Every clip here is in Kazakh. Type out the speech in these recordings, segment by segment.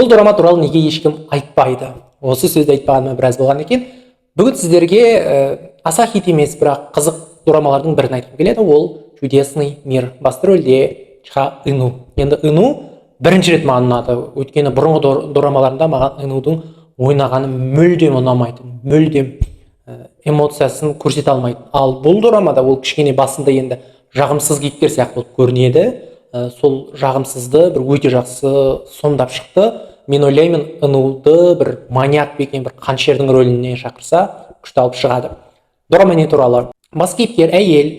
Бұл дорама туралы неге ешкім айтпайды? Осы сөзді айтпағаныма біраз болған екен. Бүгін сіздерге аса хит емес, бірақ қызық дорамалардың бірін айтқым келеді. Ол «Чудесный мир». Басты рөлде Чха Ыну. Енді Ыну бірінші рет маған ұнады, өйткені бұрынғы дорамаларында маған Ынудың ойнағаны мүлдем ұнамайтын, мүлдем эмоциясын көрсете алмайтын. Ал бұл дорамада ол кішкене басында енді жағымсыз кейіпкер сияқты болып көрінеді. Сол жағымсызды бір өте жақсы сомдап шықты. Мен ойлаймын, Ынуды бір маньяк па екен, бір қанішердің рөліне шақырса, күшті алып шығады. Дорама не туралы? Бас кейіпкер әйел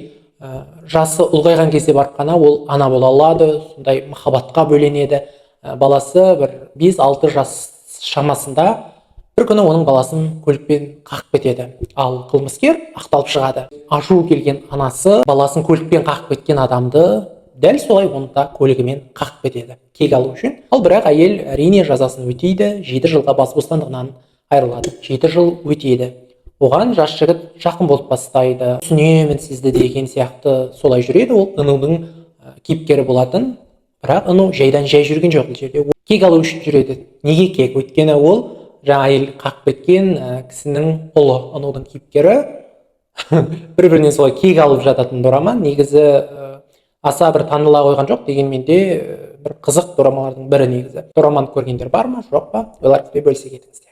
жасы ұлғайған кезде барып қана ол ана бола алады, сондай махаббатқа бөленеді. Баласы бір 5-6 жас шамасында. Бір күні оның баласын көлікпен қағып кетеді, ал қылмыскер ақталып шығады. Ашуы келген анасы баласын көлікпен қағып кеткен адамды дәл солай оны да көлігімен қағып кетеді кек алу үшін. Ал бірақ әйел, әрине, жазасын өтейді, 7 жылға бас бостандығынан айырылады. 7 жыл өтеді, оған жас жігіт жақын болып бастайды, түсінемін сізді деген сияқты солай жүреді. Ол Ынудың кейіпкері болатын. Бірақ Ыну жайдан жай жүрген жоқ бұл жерде. Ол кек алу үшін жүреді. Неге кек? Өйткені ол жаңа әйел қағып кеткен кісінің ұлы, Ынудың кейіпкері. Бір бірінен солай кек алып жататын дорама. Негізі аса бір таныла қойған жоқ, дегенмен де бір қызық дорамалардың бірі негізі. Дораманы көргендер бар ма, жоқ па? Ойларыңызбен бөлісе кетіңіздер.